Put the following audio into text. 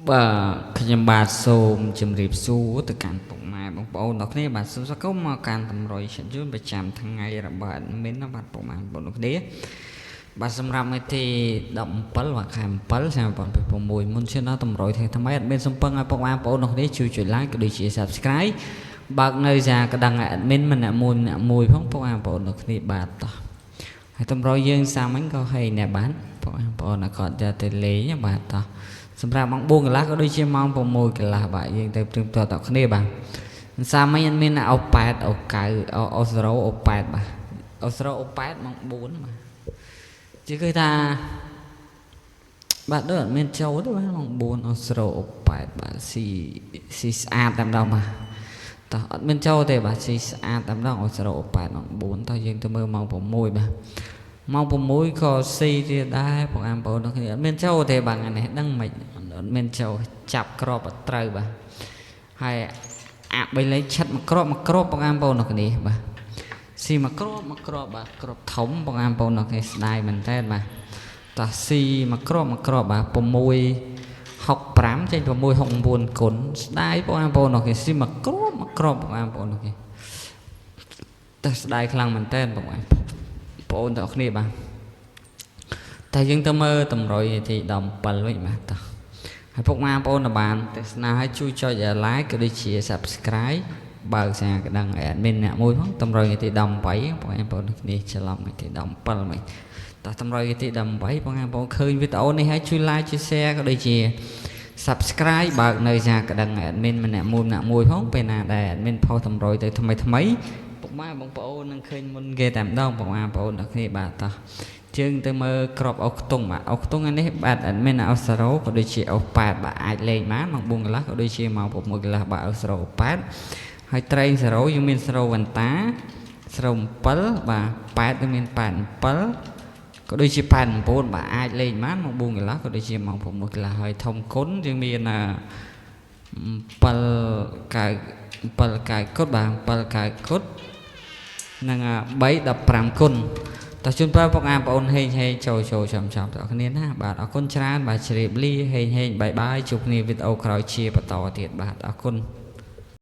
បាទខ្ញុំបាទសូមជម្រាបសួរទៅកាន់ពុកម៉ែបងប្អូនទាំងគ្នាបាទសូមស្វាគមន៍មកកាន់តម្រុយឆយន្តប្រចាំថ្ងៃរបស់ admin ណាបាទពុកម៉ែបងប្អូនទាំងគ្នាបាទសម្រាប់ថ្ងៃទី17បាទខែ7ឆ្នាំ2026មុនឈានដល់តម្រុយថ្ងៃថ្មី admin សំពឹងឲ្យពុកម៉ែបងប្អូនទាំងគ្នាជួយចុច like ក៏ដូចជា subscribe បើកនៅសារកដឹងឲ្យ admin ម្នាក់មួយម្នាក់មួយផងពុកម៉ែបងប្អូនទាំងគ្នាបាទតោះហើយតម្រុយយើងសាមញ្ញក៏ហេណែបាទពុកម៉ែបងប្អូនក៏យកទៅលេងបាទតោះសម្រាប់ម៉ោង4កន្លះក៏ដូចជាម៉ោង6កន្លះបាទយើងទៅព្រមតតគ្នាបាទសាមញ្ញអត់មានអូ8អូ9អូអូ0អូ8បាទអូ0អូ8ម៉ោង4បាទជាគឺថាបាទដូចអត់មានចូលទេបាទម៉ោង4អូ0អូ8បាទស៊ីស៊ីស្អាតតែម្ដងបាទតោះអត់មានចូលទេបាទស៊ីស្អាតតែម្ដងអូ0អូ8ម៉ោង4តោះយើងទៅមើលម៉ោង6បាទម៉ោង6ក៏ស៊ីទៀតដែរបងប្អូនទាំងគ្នាអត់មានចូលទេបាទថ្ងៃនេះដឹងមិនអត់មានចូលចាប់ក្របអត់ត្រូវបាទហើយអាបីលេខឆិតមួយក្របមួយក្របបងប្អូនទាំងគ្នាបាទស៊ីមួយក្របមួយក្របបាទក្របធំបងប្អូនទាំងគ្នាស្ដាយមែនតើបាទតោះស៊ីមួយក្របមួយក្របបាទ6 65ចេញ669គុណស្ដាយបងប្អូនទាំងគ្នាស៊ីមួយក្របមួយក្របបងប្អូនទាំងគ្នាតែស្ដាយខ្លាំងមែនតើបងប្អូនទាំងគ្នាបាទតែយើងទៅមើលតម្រុយទី17វិញបាទតោះហើយពុកម៉ែបងប្អូនបានទេសនាឲ្យជួយចុច like ក៏ដូចជា subscribe បើកសារកដឹង admin អ្នកមួយផងតម្រុយទី18បងប្អូនគ្នាច្រឡំទី17មិនតោះតម្រុយទី18បងប្អូនឃើញវីដេអូនេះហើយជួយ like ជួយ share ក៏ដូចជា subscribe បើកនៅសារកដឹង admin ម្នាក់មួយម្នាក់មួយផងពេលណាដែល admin ផុសតម្រុយទៅថ្មីថ្មីពុកម៉ែបងប្អូននឹងឃើញមុនគេតែម្ដងពុកម៉ែបងប្អូនទាំងគ្នាបាទតោះជើងទៅមើលក្របអុសខ្ទង់បាទអុសខ្ទង់នេះបាទ admin អុស0ក៏ដូចជាអុស8បាទអាចលេងបានម៉ោង4កន្លះក៏ដូចជាម៉ោង6កន្លះបាទអុស0 8ហើយត្រេង0យើងមាន0វ៉ាន់តា07បាទ8យើងមាន87ក៏ដូចជា89បាទអាចលេងបានម៉ោង4កន្លះក៏ដូចជាម៉ោង6កន្លះហើយធំគុណយើងមាន7 9 7 9គុតបាទ7 9គុតនិង3 15គុណតោះជូនពរពុកអាបងប្អូនហេងហេងចូលចូលចំចំទាំងអស់គ្នាណាបាទអរគុណច្រើនបាទជ្រាបលាហេងហេងបាយបាយជួបគ្នាវីដេអូក្រោយជាបន្តទៀតបាទអរគុណ។